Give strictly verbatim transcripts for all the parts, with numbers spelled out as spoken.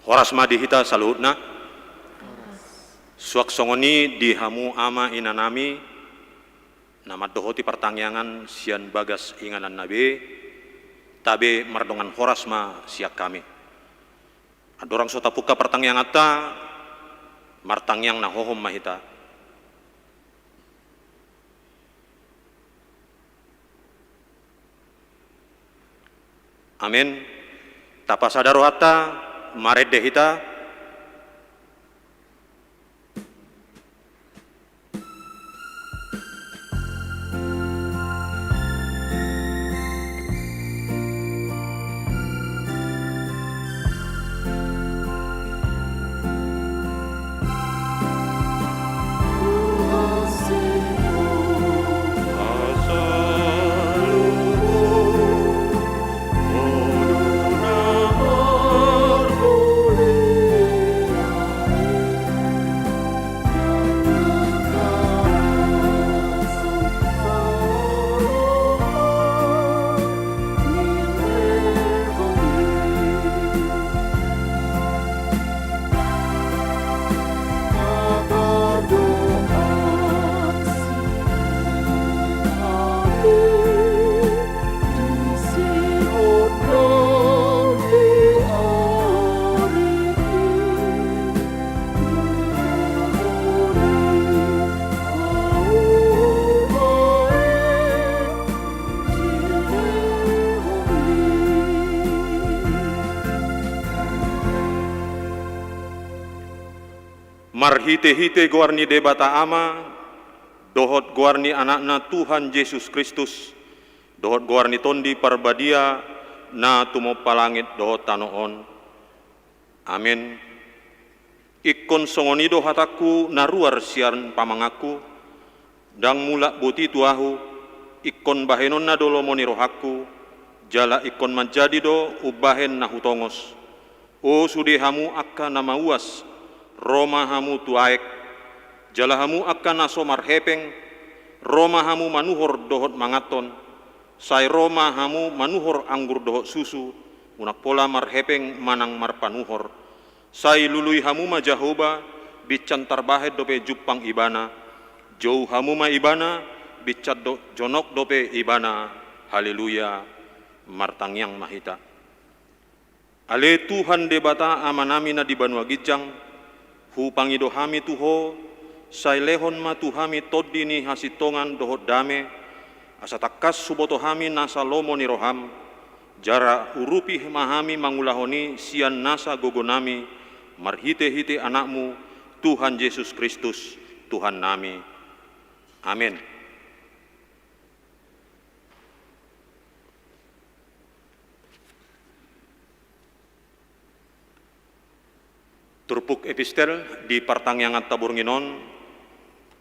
Horas ma di hita saluhutna. Suang songon i di hamu ama ina nami, na mandohoti partangiangan sian bagas inganan na be, tabe mardongan horas ma sian hami. Andorang so tapungka partangianganta, martangiang na hohom ma hita. Amen. Tapasada rohanta, marende hita. Marhitehite goar ni Debata Ama, dohot goar ni Anakna Tuhan Jesus Kristus, dohot goar ni Tondi Parbadia, na tumompa langit dohot tano on. Amen. Ingkon songon i do hatangku na ruar sian pamanganku, ndang mulak boti tu ahu, ingkon bahenonna do lomo ni rohangku, jala ingkon manjadi do umbahen na hutongos. O sude hamu angka na mauas, ro ma hamu tu aek, jala hamu angka na so marhepeng, ro ma hamu manuhor dohot manganhon, sai ro ma hamu manuhor anggur dohot susu, unang pola marhepeng manang marpanuhor. Sai lului hamu ma Jahowa, binsan tarbahen dope jumpang Ibana, jou hamu ma Ibana, binsan do jonok dope Ibana. Haleluya. Martangiang ma hita. Ale Tuhan Debata Amanami na di banua ginjang, hupangido hami tu Ho, sai lehon ma tu hami tondi ni hasintongan dohot dame, asa tangkas huboto hami nasa lomo ni roham, jala urupi ma hami mangulahon i sian nasa gogonami, marhitehite Anakmu, Tuhan Jesus Kristus, Tuhannami. Amen. Turpuk epistel di partangianganta borngin on,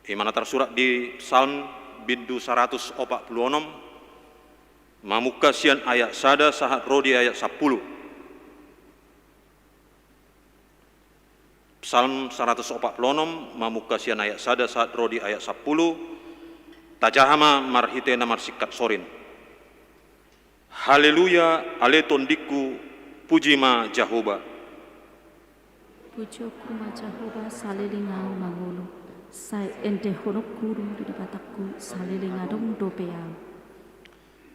i ma na tarsurat di Psalm bindu saratus opat pulu onom, mamungka sian ayat sada sahat ro di ayat sampulu. Psalm saratus opat pulu onom, mamungka sian ayat sada sahat ro di ayat sampulu, tajaha ma marhite na marsingkat sorin. Haleluya, ale tondingku, puji ma Jahowa. Puji ma Jahowa saleleng ahu mangolu, sai endehononku do di Debatangku saleleng adong dope ahu.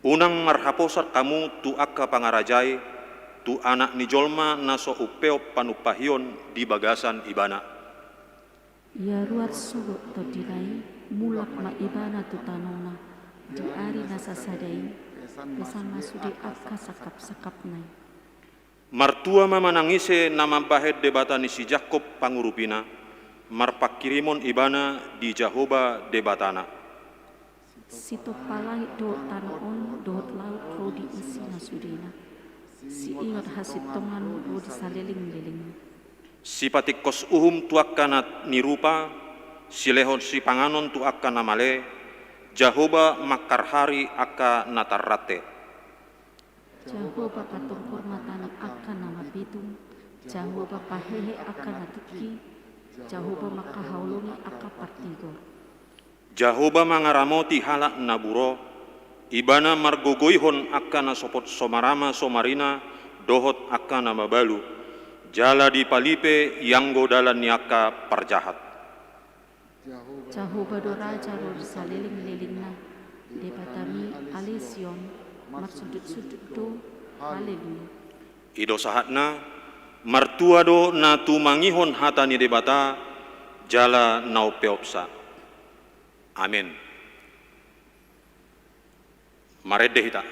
Unang marhaposan hamu tu angka pangaraja i, tu Anak ni jolma na so umpeop panumpahion di bagasan Ibana. Ia ruar sogot tondina i, mulak ma Ibana tu tanona, di ari na sasada i, pesan ma sude angka sangkapsangkapna i. Martua ma manang ise na mambahen Debata ni si Jakkob pangurupina, marpanghirimon ibana di Jahowa Debatana. Sitompa langit dohot tano on dohot laut ro di isina sudena. Siingot hasintongan ro di salelenglelengna. Sipatingkos uhum tu angka na nirupa, silehon sipanganon tu angka na male, Jahowa mangkarhari angka na tarrante. Jahowa patonggor mata ni angka na mapitung, Jahowa pahehe angka na tingki, Jahowa mangkaholongi angka partigor. Jahowa mangaramoti halak na buro, Ibana margogoihon angka na sopot somarama somarina dohot angka na mabalu. Jala dipalipe ianggo dalan ni angka parjahat. Jahowa do raja ro di salelenglelengna, Debatami ale Sion, marsundutsundut do. Haleluya. I do sahatna, martua do na tumangihon hata ni Debata, jala na umpeopsa. Amen. Marende hita.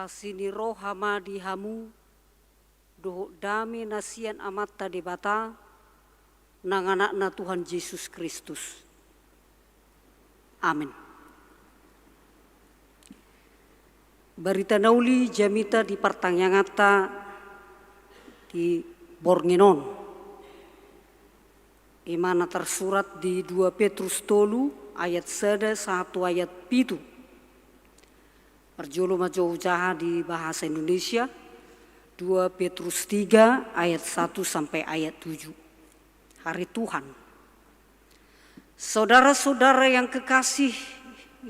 Asi ni roha ma di hamu, dohot dame na sian Amanta Debata, nang Anakna Tuhan Jesus Kristus. Amen. Barita na uli jamita di partangianganta di borngin on. I ma na tarsurat di dua Petrus tolu ayat sada sahat tu ayat pitu. Parjolo ma jo hujaha di bahasa Indonesia, dua Petrus tiga ayat satu sampai ayat tujuh. Hari Tuhan. Saudara-saudara yang kekasih,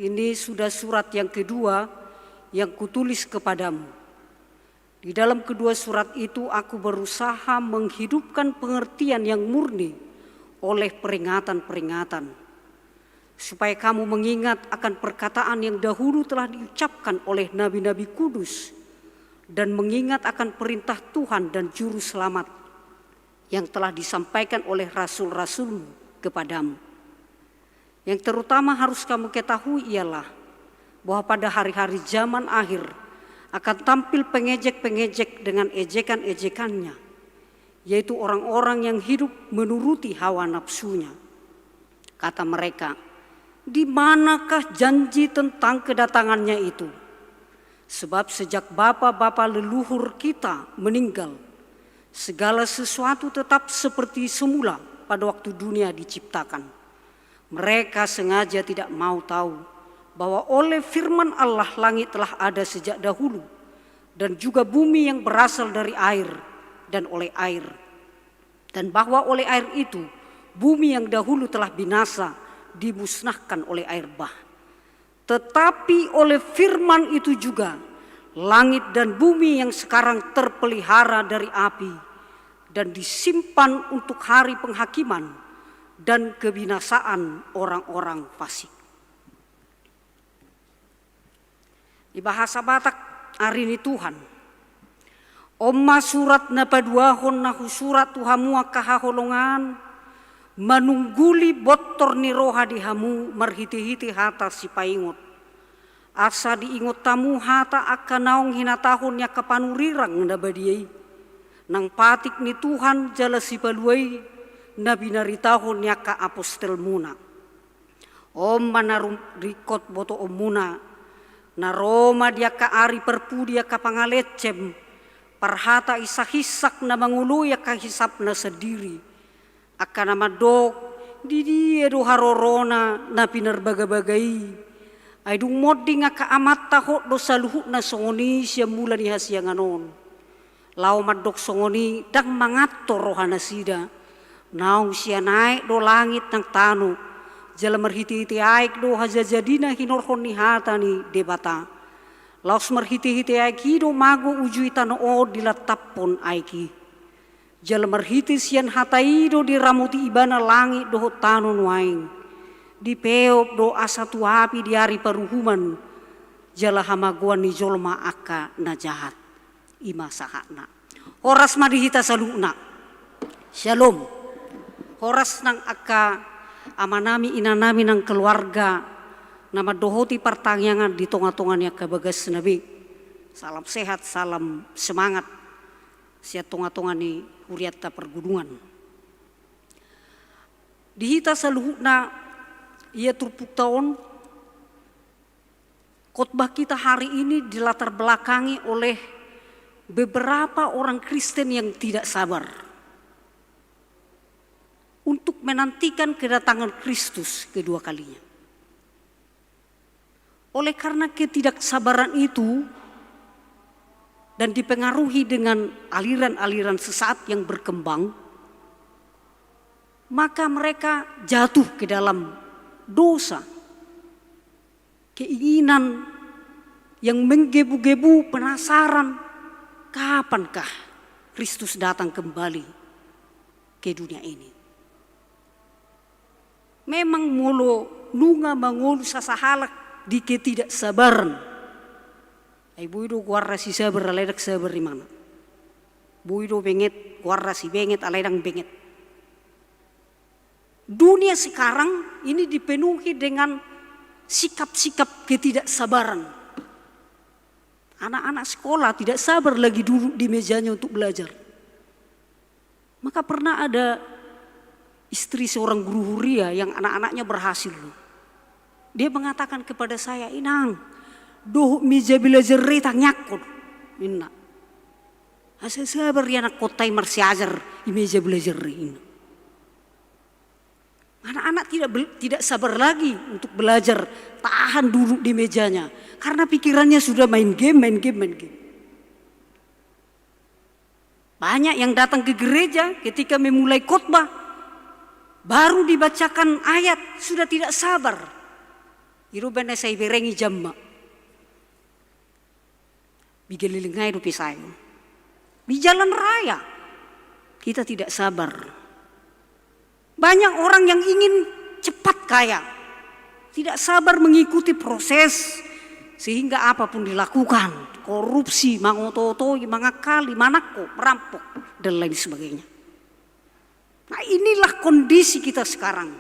ini sudah surat yang kedua yang kutulis kepadamu. Di dalam kedua surat itu, aku berusaha menghidupkan pengertian yang murni oleh peringatan-peringatan, supaya kamu mengingat akan perkataan yang dahulu telah diucapkan oleh nabi-nabi kudus dan mengingat akan perintah Tuhan dan Juru Selamat yang telah disampaikan oleh rasul-rasulmu kepadamu. Yang terutama harus kamu ketahui ialah bahwa pada hari-hari zaman akhir akan tampil pengejek-pengejek dengan ejekan-ejekannya, yaitu orang-orang yang hidup menuruti hawa nafsunya. Kata mereka, "Di manakah janji tentang kedatangannya itu? Sebab sejak bapa-bapa leluhur kita meninggal, segala sesuatu tetap seperti semula pada waktu dunia diciptakan." Mereka sengaja tidak mau tahu bahwa oleh firman Allah langit telah ada sejak dahulu, dan juga bumi yang berasal dari air dan oleh air, dan bahwa oleh air itu Bumi yang dahulu telah binasa dimusnahkan oleh air bah. Tetapi oleh firman itu juga, langit dan bumi yang sekarang terpelihara dari api dan disimpan untuk hari penghakiman dan kebinasaan orang-orang fasik. Di bahasa Batak, ari ni Tuhan. On ma surat na paduahon na husurat tu hamu angka haholongan, manungguli bontor ni roha di hamu marhite-hite hata sipaingot. Asa diingot hamu hata angka naung hinatahon ni angka panurirang na badia i, nang patik ni Tuhan jala sipalua i na binaritahon ni angka apostelmuna. On ma na ringkot botoonmuna, na ro ma di angka ari parpudi angka pangalencem, parhata insak-insak na mangoloi angka hisapna sandiri. Angka na mandok, di dia do harorona na pinarbaga-baga i. Ai dung monding angka amanta hot do saluhutna songon i sian mula ni hasiangan on. Laho mandok songon i ndang manganto rohanasida. Naung sian aek do langit nang tano, jala marhite-hite aek do hajajadina hinorhon ni hata ni Debata. Laos marhite-hite aek i do mago uju i tano on dilantaphon aek i. Jala marhite sian hata i do diramoti ibana langit dohot tano nuaeng. Dipeop do asa tu api di ari paruhuman, jala hamagoan ni jolma angka na jahat. I ma sahatna. Horas ma di hita saluhutna. Syalom. Horas nang angka amanami, inanami nang keluarga na mandohoti partangiangan di tonga-tonga ni angka bagasna be. Salam sehat, salam semangat sian tonga-tonga ni hurianta pargudungan. Di hita saluhutna, ia turpukta on, khotbah kita hari ini dilatar belakangi oleh beberapa orang Kristen yang tidak sabar untuk menantikan kedatangan Kristus kedua kalinya. Oleh karena ketidaksabaran itu dan dipengaruhi dengan aliran-aliran sesat yang berkembang, maka mereka jatuh ke dalam dosa. Keinginan yang menggebu-gebu, penasaran, kapankah Kristus datang kembali ke dunia ini? Memang molo nunga mangolu sasahalak di ketidaksabaran, ai boi do goarna si sabar alai ndang sabar imana. Boi do benget goarna si benget alai ndang benget. Dunia sekarang ini dipenuhi dengan sikap-sikap ketidaksabaran. Anak-anak sekolah tidak sabar lagi duduk di mejanya untuk belajar. Maka pernah ada istri seorang guru huria yang anak-anaknya berhasil. Dia mengatakan kepada saya, "Inang, dohot meja belajar i tangiangkon," ninna. "Asa sabar i anakkonta i marsiajar i meja belajar i," ninna. Anak-anak tidak bel-, tidak sabar lagi untuk belajar, tahan duduk di mejanya. Karena pikirannya sudah main game, main game, main game. Banyak yang datang ke gereja ketika memulai khotbah, baru dibacakan ayat, sudah tidak sabar. I do umbahen na sai bereng i jam ma. Di geleleng nai dope sae. Di jalan raya. Kita tidak sabar. Banyak orang yang ingin cepat kaya. Tidak sabar mengikuti proses sehingga apapun dilakukan. Korupsi, mangoto-otoi, mangakali, manangko, merampok, dan lain sebagainya. Nah, inilah kondisi kita sekarang.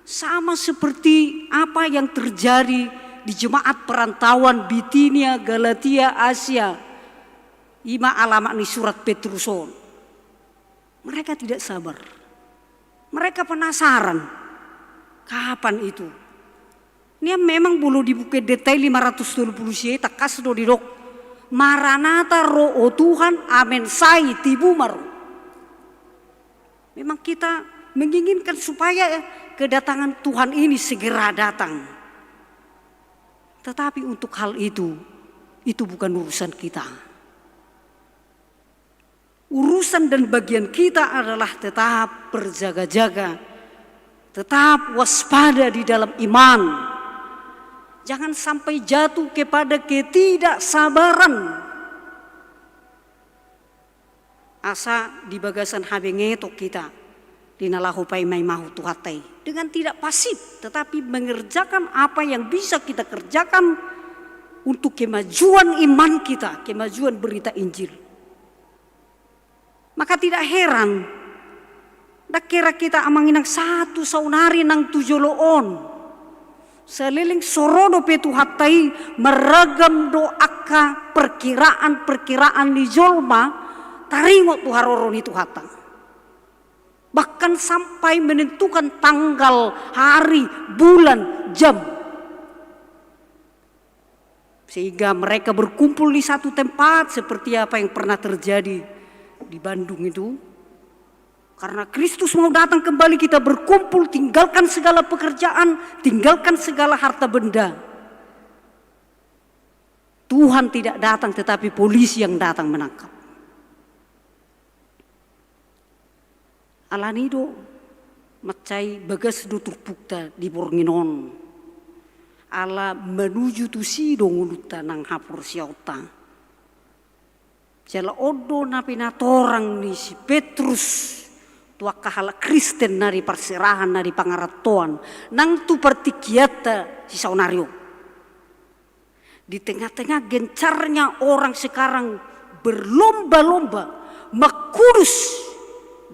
Sama seperti apa yang terjadi di jemaat perantauan Bitinia, Galatia, Asia. I ma alamat ni surat Petrus on. Mereka tidak sabar. Mereka penasaran. Kapan itu? Nian memang molo dibuka detail lima ratus tolu pulu sia i tangkas do didok, "Maranatha, ro ho Tuhan, amen, sai tibu ma ro." Memang kita menginginkan supaya kedatangan Tuhan ini segera datang. Tetapi untuk hal itu, itu bukan urusan kita. Urusan dan bagian kita adalah tetap berjaga-jaga Tetap waspada di dalam iman. Jangan sampai jatuh kepada ketidaksabaran. Asa di bagasan habengeton hita di na laho paima-imahon Tuhanta i. Dengan tidak pasif, tetapi mengerjakan apa yang bisa kita kerjakan untuk kemajuan iman kita, kemajuan berita Injil. Maka tidak heran, ndang hera hita amang inang sahat tu saonari nang tu jolo on. Saleleng so ro dope Tuhanta i, marragam do angka perkiraan-perkiraan ni jolma taringot tu haroro ni Tuhanta. Bahkan sampai menentukan tanggal, hari, bulan, jam. Sehingga mereka berkumpul di satu tempat seperti apa yang pernah terjadi di Bandung itu. Karena Kristus mau datang kembali, kita berkumpul, tinggalkan segala pekerjaan, tinggalkan segala harta benda. Tuhan tidak datang, tetapi polisi yang datang menangkap. Alani do, mansai bagas do turpukta di borngin on. Ala manuju tusi do ngolunta nang haporseaonta. Jala on do na pinatorang ni si Petrus tu angka halak Kristen na di parserahan, na di pangarantoan, nang tu partingkianta sisaonari on. Di tengah-tengah gencarnya orang sekarang berlomba-lomba mangkudus,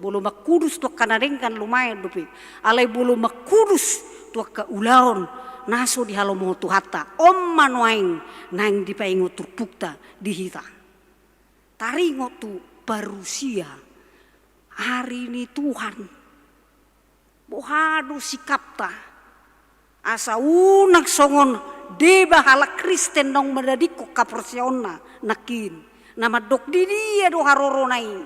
molo mangkudus tu angka na denggan lumayan dope, alai molo mangkudus tu angka ulaon na so dihalomohon Tuhanta, on ma nuaeng naeng dipaingot turpukta di hita. Taringot tu parusia ari ni Tuhan. Boha do sikapta? Asa unang songon deba halak Kristen naung madadingkon haporseaonna nangkin, na mandok di dia do harorona i.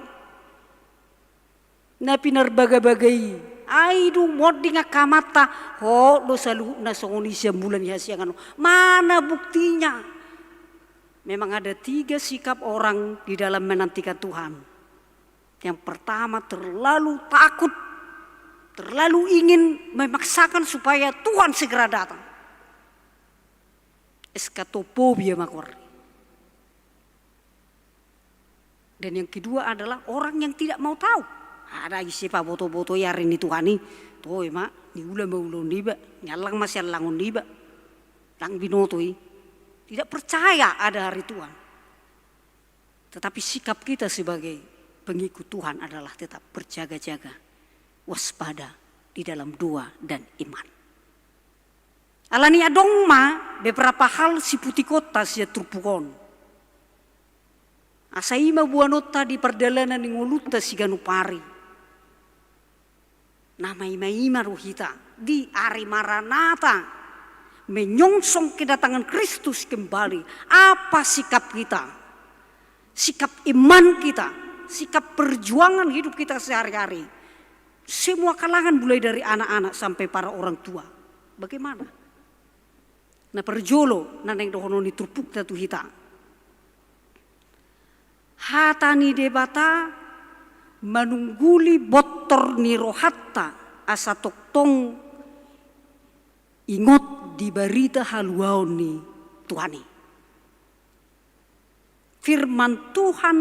Na pinarbagabaga i, ai dung monding angka amanta, hot do saluhutna songon i sian mula ni hasiangan on. Mana buktinya? Memang ada tiga sikap orang di dalam menantikan Tuhan. Yang pertama, terlalu takut, terlalu ingin memaksakan supaya Tuhan segera datang. Eskatofobia ma goarna. Dan yang kedua adalah orang yang tidak mau tahu. Ada ise paboto-boto i ari ni Tuhan i, toe ma, niula ma ulaon niba, niallang ma siallangon niba. Ndang binoto i. Tidak percaya ada hari Tuhan. Tetapi sikap kita sebagai pengikut Tuhan adalah tetap berjaga-jaga, waspada di dalam doa dan iman. Alani adong ma beberapa hal siputikonta sian turpuk on. Asa i ma boanonta di pardalanan ni ngolunta siganup ari. Na maimaima do hita di ari Maranata, menyongsong kedatangan Kristus kembali. Apa sikap kita? Sikap iman kita, sikap perjuangan hidup kita sehari-hari. Semua kalangan, mulai dari anak-anak sampai para orang tua. Bagaimana? Na parjolo na naeng dohonon ni turpukta tu hita. Hata ni Debata manungguli bontor ni rohanta asa tongtong ingot di barita haluaon ni Tuhan i. Firman Tuhan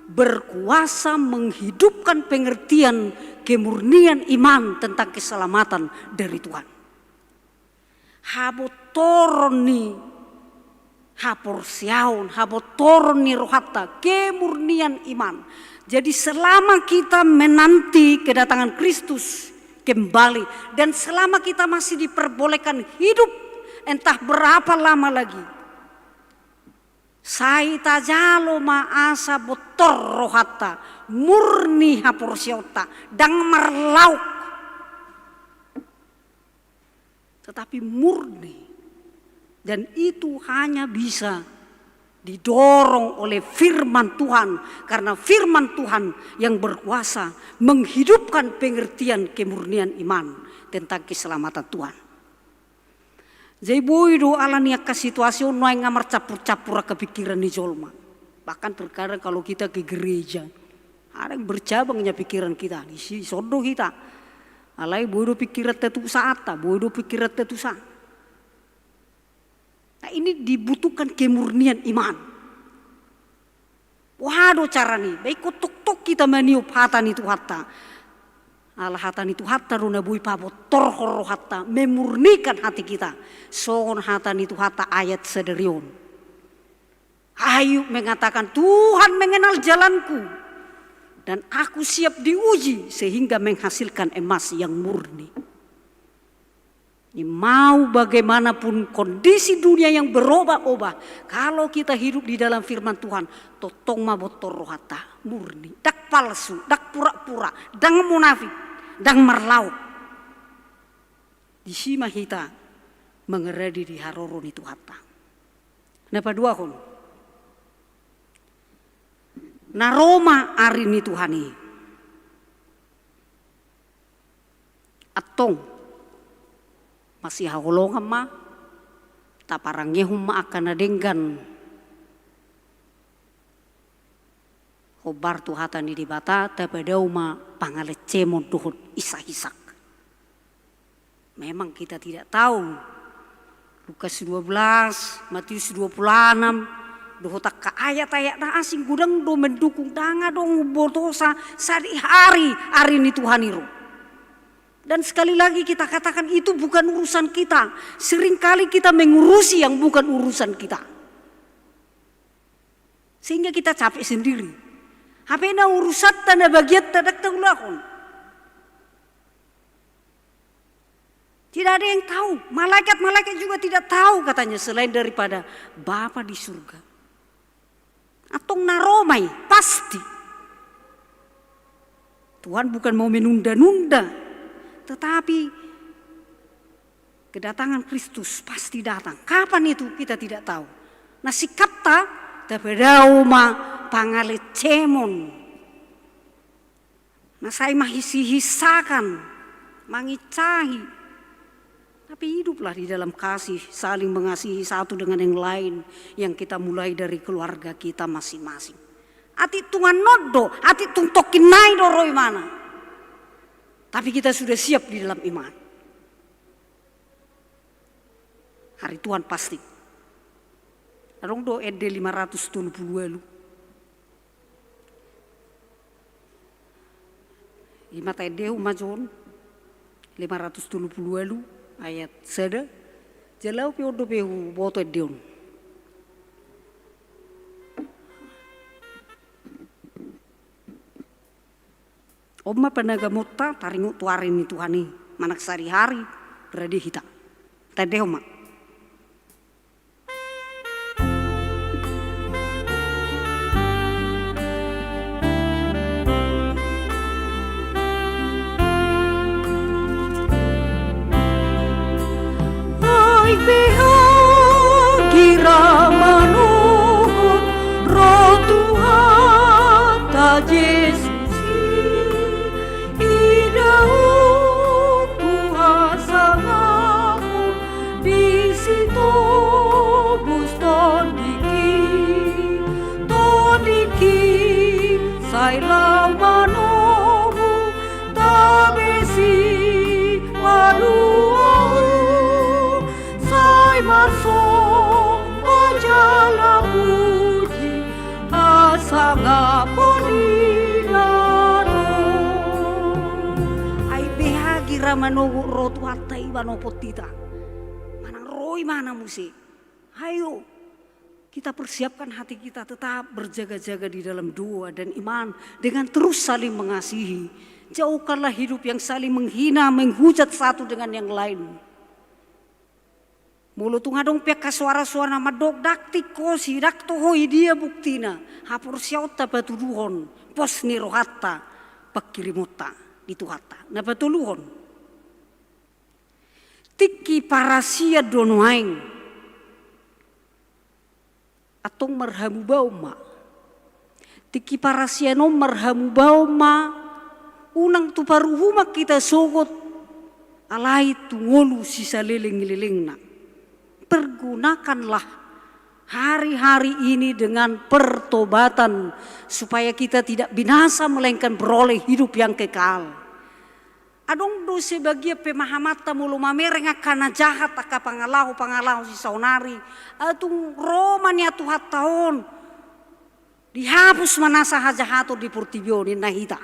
berkuasa menghidupkan pengertian kemurnian iman tentang keselamatan dari Tuhan. Habotoron ni haporseaon, habotoron ni rohanta, kemurnian iman. Jadi selama kita menanti kedatangan Kristus kembali, dan selama kita masih diperbolehkan hidup entah berapa lama lagi, sai tajalo ma asa bontor rohanta, murni haporseaonta, ndang marlaok. Tetapi murni. Dan itu hanya bisa didorong oleh firman Tuhan, karena firman Tuhan yang berkuasa menghidupkan pengertian kemurnian iman tentang keselamatan Tuhan. Jadi boi do alani angka situasi on nuaeng nga marcampur-campur angka pikiran ni jolma. Bahkan terkadang kalau kita ke gereja, ada yang bercabangnya pikiran kita, disi sondo kita. Alai boi do pingkiranta tu usaanta, boi do pingkiranta tu usaha. Nah, ini dibutuhkan kemurnian iman. Boha do carana i? Baen tongtong hita maniop hata ni Tuhanta. Ala hata ni Tuhanta do na boi pabotorhon rohanta, memurnikan hati kita. Songon hata ni Tuhanta ayat sadari on. Ayub mengatakan, "Tuhan mengenal jalanku, dan aku siap diuji sehingga menghasilkan emas yang murni." Ini mau bagaimanapun kondisi dunia yang berubah-ubah, kalau kita hidup di dalam firman Tuhan, tongtong ma botor rohanta, murni, ndang palsu, ndang pura-pura, ndang munafik, ndang marlaok. Disi ma hita mangaradi di haroro ni Tuhanta. Na paduahon, na ro ma ari ni Tuhan i. Antong, masihaholongan ma, taparangehon ma angka na denggan hombar tu hata ni Debata, tapadao ma pangalencemon dohot isak-isak. Memang kita tidak tahu. Lukas dua belas, Matius dua puluh enam, dohot angka ayat-ayat na asing godang do mendukung, ndang adong umbotosa sadihari ari ni Tuhan i ro. Dan sekali lagi kita katakan, itu bukan urusan kita. Seringkali kita mengurusi yang bukan urusan kita. Sehingga kita capek sendiri. Hape na urusanta, na bagianta ndang taulahon. Tidak ada yang tahu. Malaikat-malaikat juga tidak tahu, katanya, selain daripada Bapa di surga. Antong na ro ma i, pasti. Tuhan bukan mau menunda-nunda, tetapi kedatangan Kristus pasti datang. Kapan itu kita tidak tahu. Na sikapta, tapadao ma pangalencemon. Na sai manghisihinakan, mangincahi. Tapi hiduplah di dalam kasih, saling mengasihi satu dengan yang lain, yang kita mulai dari keluarga kita masing-masing. Atik tung annon do, atik tung tongkin nai do ro ibana. Tapi kita sudah siap di dalam iman. Hari Tuhan pasti. Adong do ende lima ratus tolu pulu ualu. Ima taendehon ma jo on, lima ratus tolu pulu ualu ayat sada. Jala au pe on dope huboto ende on. On ma panagamonta taringot tu ari ni Tuhan i, manang sadihari rade hita. Taendehon ma. Ai beha gira manogot ro Tuhanta Jesus i, idaonku hasangapon di si tobus tondingki, tondingki sai laho manogot, tabe sipaluahon, sai marsomba jala puji hasangapon i na ro. Ai beha gira manogot ro Tuhanta i manopot hita. Manang ro ibana muse. Ayo, kita persiapkan hati kita tetap berjaga-jaga di dalam doa dan iman dengan terus saling mengasihi. Jauhkanlah hidup yang saling menghina, menghujat satu dengan yang lain. Molo tung adong pe angka soara-soara na mandok, ndang tingkos i, ndang toho i, dia buktina? Haporseaonta patuduhon pos ni rohanta, pangkirimonta di Tuhanta. Na patoluhon, tingki parasian do nuaeng. Antong marhamubaon ma. Tingki parasian on marhamubaon ma, unang tu paruhuman hita sogot, alai tu ngolu sisaleleng-lelengna. Pergunakanlah hari-hari ini dengan pertobatan, supaya kita tidak binasa melainkan beroleh hidup yang kekal. Adong do sebagian pemahamanta molo mamereng angka na jahat, angka pangalaho-pangalaho sisaonari, atung ro ma nian Tuhanta on, dihapus ma nasa hajahaton di portibi on, ninna hita.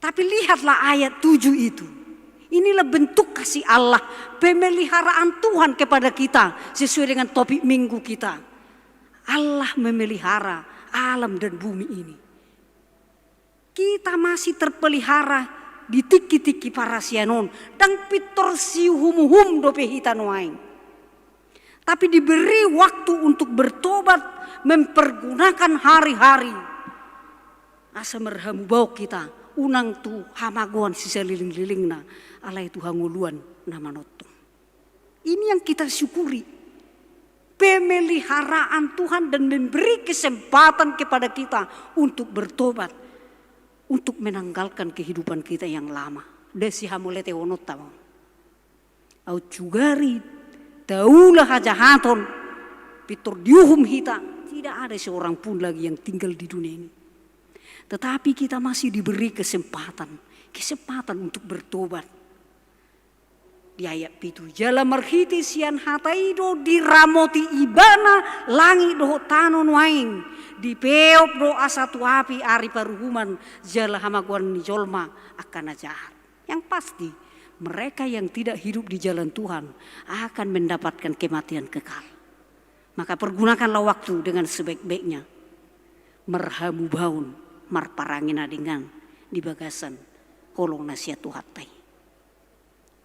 Tapi lihatlah ayat tujuh itu. Inilah bentuk kasih Allah, pemeliharaan Tuhan kepada kita sesuai dengan topik minggu kita. Allah memelihara alam dan bumi ini. Kita masih terpelihara di tingki-tingki parasian on, ndang pintor siuhum-uhum dope hita nuaeng. Tapi diberi waktu untuk bertobat, mempergunakan hari-hari. Asa marhamubaon hita, unang tu hamagoan sisalelenglelengna, alai tu hangoluan na manongtong. Ini yang kita syukuri. Pemeliharaan Tuhan dan memberi kesempatan kepada kita untuk bertobat, untuk menanggalkan kehidupan kita yang lama. Nda sihamoletehononta ma. Aut sugari taula hajahaton, pintor diuhum hita, tidak ada seorang pun lagi yang tinggal di dunia ini. Tetapi kita masih diberi kesempatan, kesempatan untuk bertobat. Di ayat pitu, jala marhite sian hata i do diramoti Ibana langit dohot tano nuaeng, dipeop do asa tu api ari paruhuman jala hamagoan ni jolma angka na jahat. Yang pasti, mereka yang tidak hidup di jalan Tuhan akan mendapatkan kematian kekal. Maka pergunakanlah waktu dengan sebaik-baiknya. Marhamubaon, marparange na denggan di bagasan holong na sian Tuhanta i.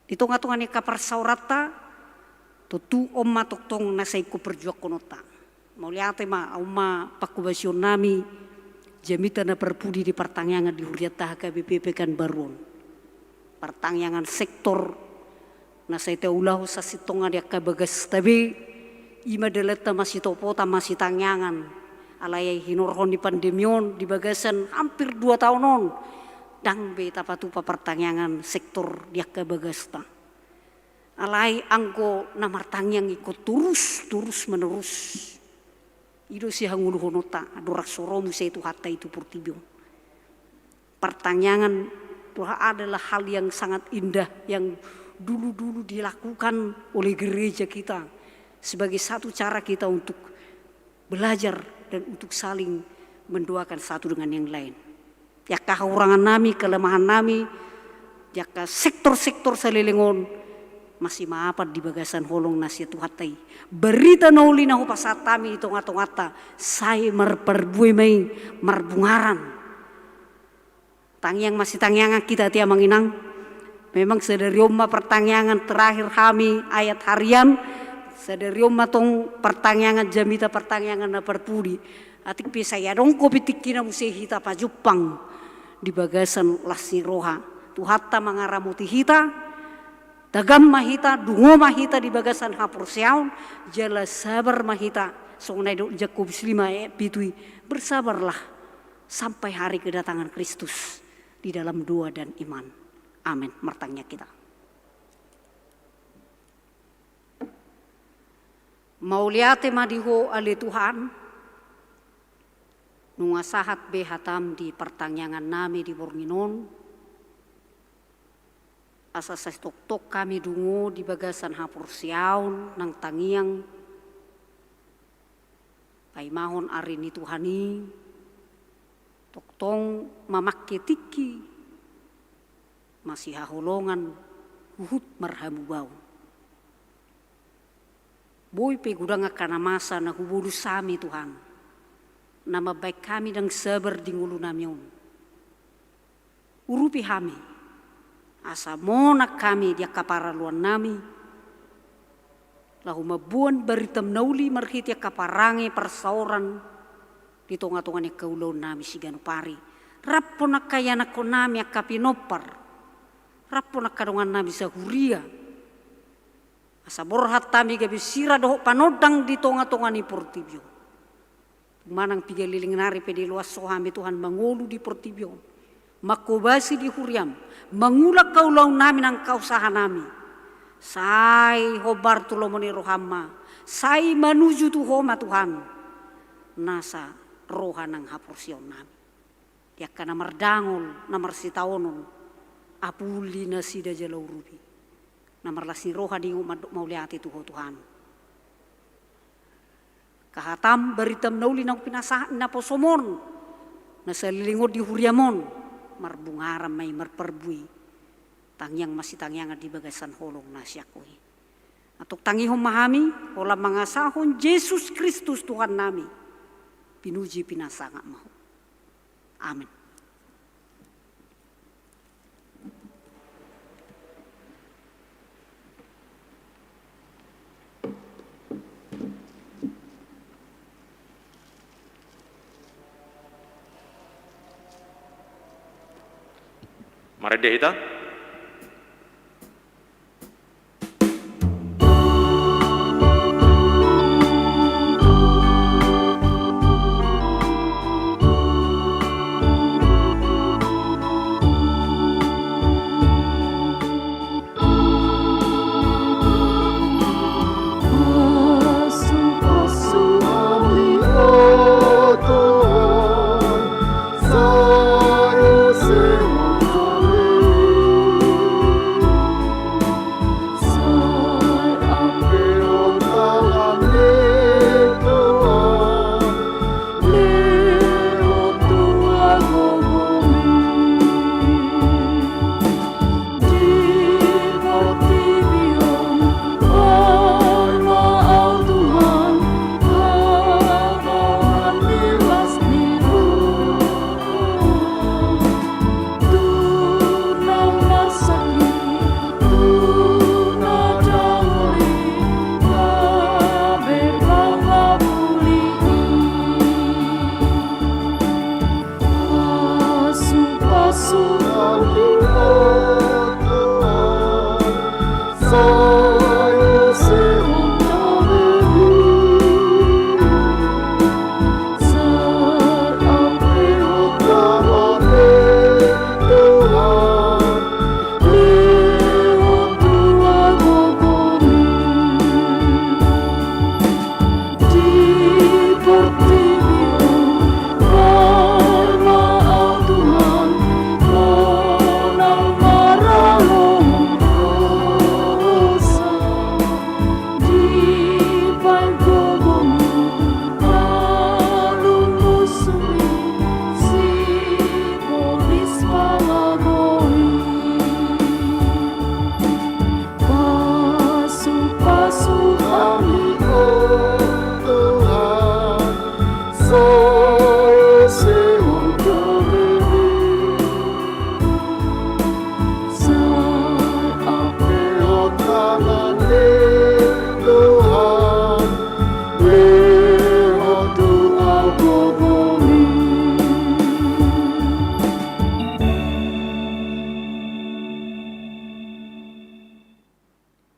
Di tonga-tonga ni angka parsaoranta, tontu on ma tongtong na sai ingkon parjuangkononta. Mauliate ma, on ma pangkobasionnami jamita na parpudi di partangiangan di hurianta H K B P Pekanbaru on. Partangiangan sektor na sai taulahon sasintongna di angka bagasta be, i ma dalanta masitopotan masitangiangan. Alai hinorhon ni pandemi on di bagasan hampir dua taon on, ndang be tapatupa partangiangan sektor di angka bagasta. Alai anggo na martangiang ingkon torus, torus menerus. I do sihangoluhononta, andorang so ro muse Tuhanta i tu portibi on. Partangiangan doha adalah hal yang sangat indah yang dulu-dulu dilakukan oleh gereja kita sebagai satu cara kita untuk belajar dan untuk saling mendoakan satu dengan yang lain. Di angka hahurangannami, kelemahannami, di angka sektor-sektor saleleng on, masih mapan di bagasan holong na sian Tuhanta i. Barita na uli na hupasahat hami di tonga-tonganta, sai marparbue ma i, marbungaran. Tangiang masitangiangan hita, Amang Inang. Memang sadari on ma partangiangan terakhir hami ayat harian, sadari on ma tong partangiangan jamita partangiangan na parpudi. Atik pe sai adong dope tingkina muse hita pajumpang di bagasan las ni roha. Tuhanta mangaramoti hita, tagam ma hita, dungo ma hita di bagasan haporseaon, jala sabar ma hita, songon na didok Jakobus lima ayat pitu i, bersabarlah sampai hari kedatangan Kristus di dalam doa dan iman. Amin. Martangiang hita. Mauliate ma di Ho ale Tuhan, nunga sahat be hatam di partangiangannami di borngin on, asa sai tongtong hami dungo di bagasan haporseaon nang tangiang, paimahon ari ni Tuhan i, tongtong mamangke tingki, masihaholongan, huhut marhamubaon. Boi pe godang angka na masa na hubolus hami, Tuhan, na mambaen hami ndang sabar di ngolunami on. Urupi hami, asa monang hami di angka paraloannami, laho mamboan baritam na uli marhite angka parange parsaoran di tonga-tonga ni angka ulaonnami siganup ari. Rap ma angka ianakhonnami angka pinompar, rap ma angka dongannami sahuria. Asa borhat hami gabe sira dohot panondang di tonga-tonga ni portibi on. Manang piga leleng nari pe diloas Ho hami, Tuhan, mangolu di portibi on, manghobasi di huriam, mangula angka ulaonnami nang angka usahanami. Sai hombar tu lomo ni roham ma, sai manuju tu Ho ma, Tuhan, nasa roha nang haporseaonnami. Di angka na mardangol, na marsitaonon, Apulli nasida jala urupi. Na marlas ni roha diingot mandok mauliate tu Ho Tuhan. Hatam, baritam na uli naung pinasahat ni naposom on, na saleleng on di huriam on, marbungaran ma i marparbue. Tangiang ma sitangiangan di bagasan holong na sian Ho i. Antong tangihon ma hami, holan mangasahon Jesus Kristus Tuhannami. Pinuji pinasangap ma Ho. Amen. Marende hita.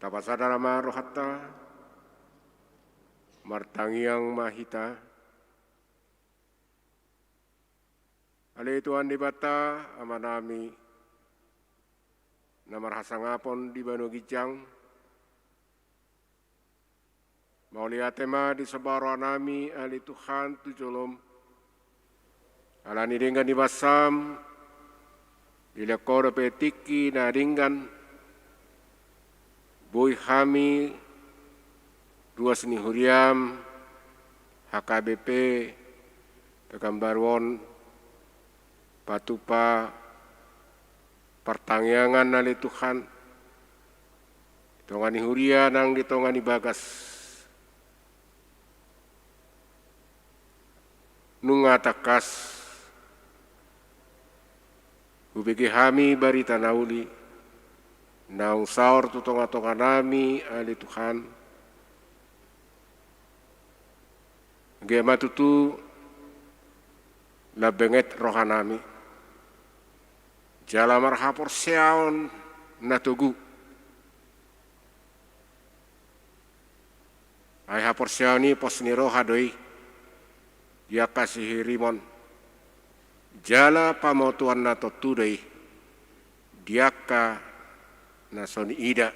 Tapasada ma rohanta, martangiang ma hita. Ale Tuhan Debata, Amanami, na marhasangapon di banua ginjang, mauliate ma disomba rohanami, ale Tuhan, tu jolom. Ala ni denggan ni basam, dilehon Ho dope tingki na denggan, boi hami ruas ni huriam, H K B P, Pekanbaru on, patupa partangiangan, ale Tuhan, di tonga ni huria nang di tonga ni bagas. Nunga tangkas hubege hami barita na uli, naung saor tu tonga-tonganami, ale Tuhan. Gabe ma tutu lam benget rohanami, jala marhaporseaon na togu. Ai haporseaon i pos ni roha do i, di angka sihirimon, jala pamotoan na tontu do i, di angka na so niida.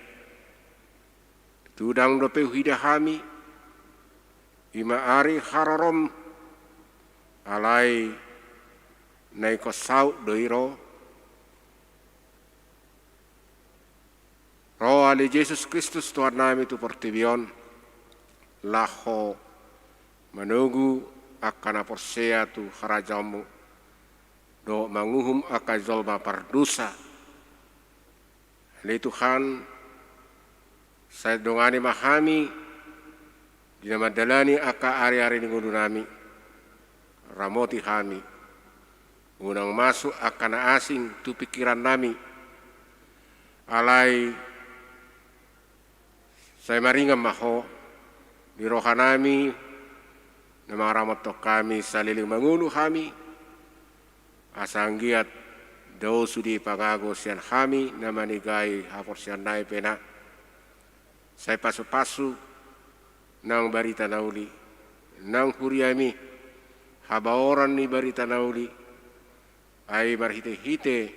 Tutu ndang dope huida hami, i ma ari harorom, alai na ingkon saut do i ro. ale Jesus Kristus Tuhannami tu portibi on, laho manogu angka na porsea tu harajaonmu, dohot manguhum angka jolma pardosa. Ale Tuhan, sai dongani ma hami di na mandalani angka ari-ari ni ngolunami. Ramoti hami, unang masuk angka na asing tu pingkirannami. Alai sai maringan ma Ho di rohanami na mangaramothon hami saleleng mangolu hami, asa anggiat dao sude pangago sian hami na manegai haporseaonnami pe na sai pasu-pasu nang barita na uli, nang huriami, habaoran ni barita na uli, ai marhite-hite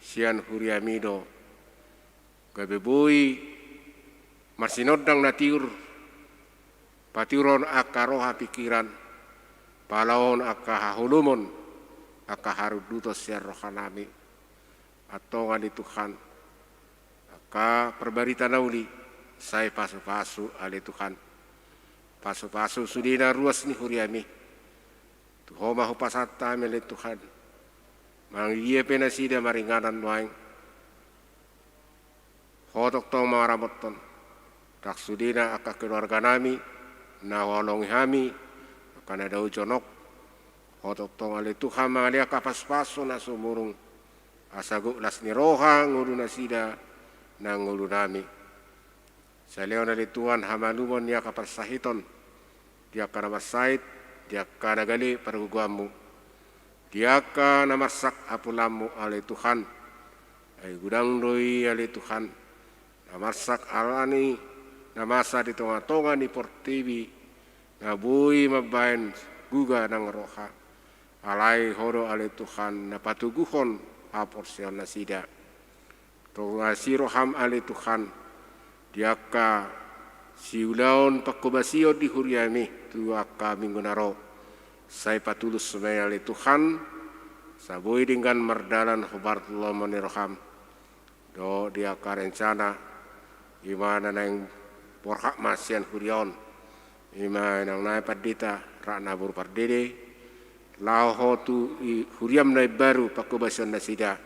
sian huriami do gabe boi marsinondang na tiur, patiurhon angka roha pingkiran, palaohon angka haholomon, angka harunduton sian rohanami. Antong ale Tuhan, angka parbarita na uli sai pasu-pasu ale Tuhan. Pasu-pasu sude na ruas ni huriami. Tu Ho ma hupasahat hami ale Tuhan. Manang dia pe nasida maringanan nuaeng, Ho tongtong mangaramothon. Ndang sudena angka keluarganami na huhaholongi hami, angka na dao jonok. Ho tongtong ale Tuhan mangalean angka pasu-pasu na sumurung, asa gok las ni roha ngolu nasida nang ngolunami. Sai lehon ale Tuhan hamalumon ni angka parsahiton di angka na marsahit, di angka na gale pargogoanmu, di angka na marsak hapolanmu ale Tuhan. Ai godang do i ale Tuhan, na marsak alani na masa di tonga-tonga ni portibi, na boi mambahen guga nang roha. Alai Ho do ale Tuhan na patoguhon haporseaon nasida. Tongasi roham ale Tuhan di angka siulaon panghobasion di huriami tu angka minggu na ro. Sai patulus ma i ale Tuhan, asa boi denggan mardalan hombar tu lomo ni roham. Dohot di angka rencana i ma na naeng borhat ma sian huria on, i ma inang nami pandita rap na boru pardede, laho tu i huriam na imbaru panghobasion nasida.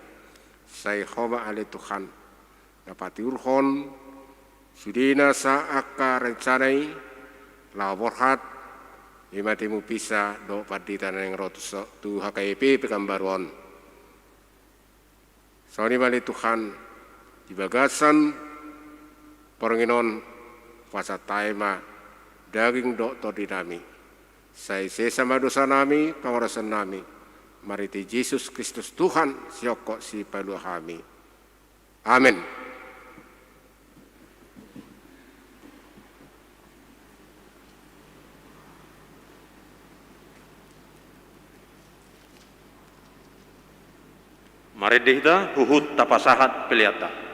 Sai Ho ma ale Tuhan na patiurhon sudena sa angka rencana i laho borhat, i ma Timu Pisa dohot pandita na naeng ro tu so-, tu H K I P Pekanbaru on. Songon i ma ale Tuhan, di bagasan borngin on, hupasahat hami ma daging dohot tondinami. Sai sesa ma dosanami, pangorasannami, marhite Jesus Kristus Tuhan, sihongkop sipalua hami. Amen. Marende hita, huhut tapasahat peleanta.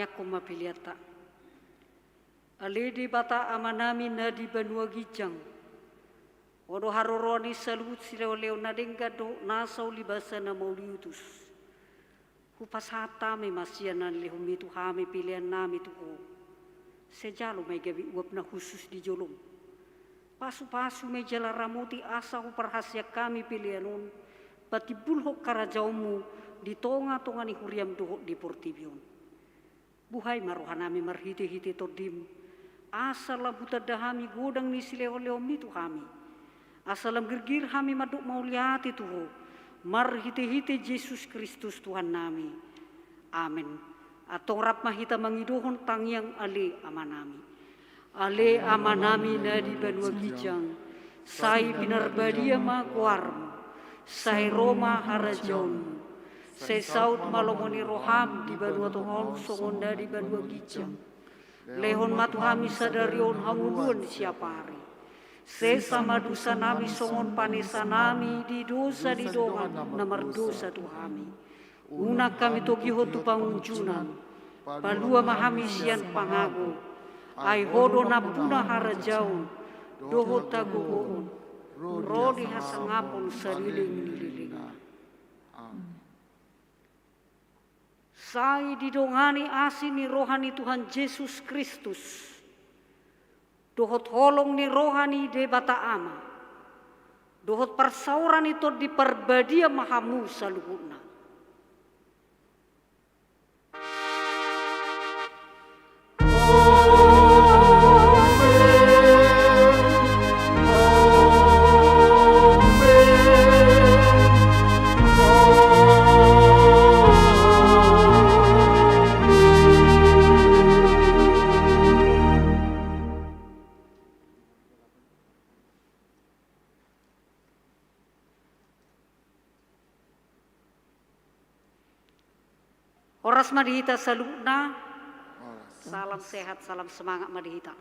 Anggiat ma peleanta. Ale Debata Amanami na di banua ginjang, Ho do haroroan ni saluhut silehonlehon na denggan dohot nasa ulibasa na mauliutus. Hupasahat hami ma sian na nilehonmi tu hami peleannami tu Ho. Sai jalo ma i gabe uap na hushus di jolom. Pasupasu ma i jala ramoti asa huparhaseang hami pelean on patimbulhon harajaonmu di tongatonga ni huriam dohot di portibi on. Buhai ma rohanami marhitehite Tondim, asa lam hutanda hami godang ni silehonlehonmi tu hami, asa lam girgir hami mandok mauliate tu Ho marhitehite Jesus Kristus Tuhannami. Amen. Antong rap ma hita mangidohon tangiang Ale Amanami. Ale Amanami na di banua ginjang, sai pinarbadia ma goarmu, sai ro ma harajaonmu, sai saut ma lomo ni roham di banua tonga on songon na di banua ginjang. Lehon ma tu hami sadari on hangoluan ni siapari. Sesa ma dosanami songon panesanami di dosa ni dongan na mardosa tu hami. Unang hami togihon tu pangunjunan, palua ma hami sian pangago, ai Ho do nampuna harajaon, dohot hagogoon, ro di hasangapon saleleng ni lelengna. Amen. Sai didongani asi ni roha ni Tuhan Jesus Kristus, dohot holong ni roha ni Debata Ama, dohot parsaoran ni Tondi Parbadia ma hamu saluhutna. Horas ma di hita saluhutna. Horas. Salam sehat, salam semangat ma di hita.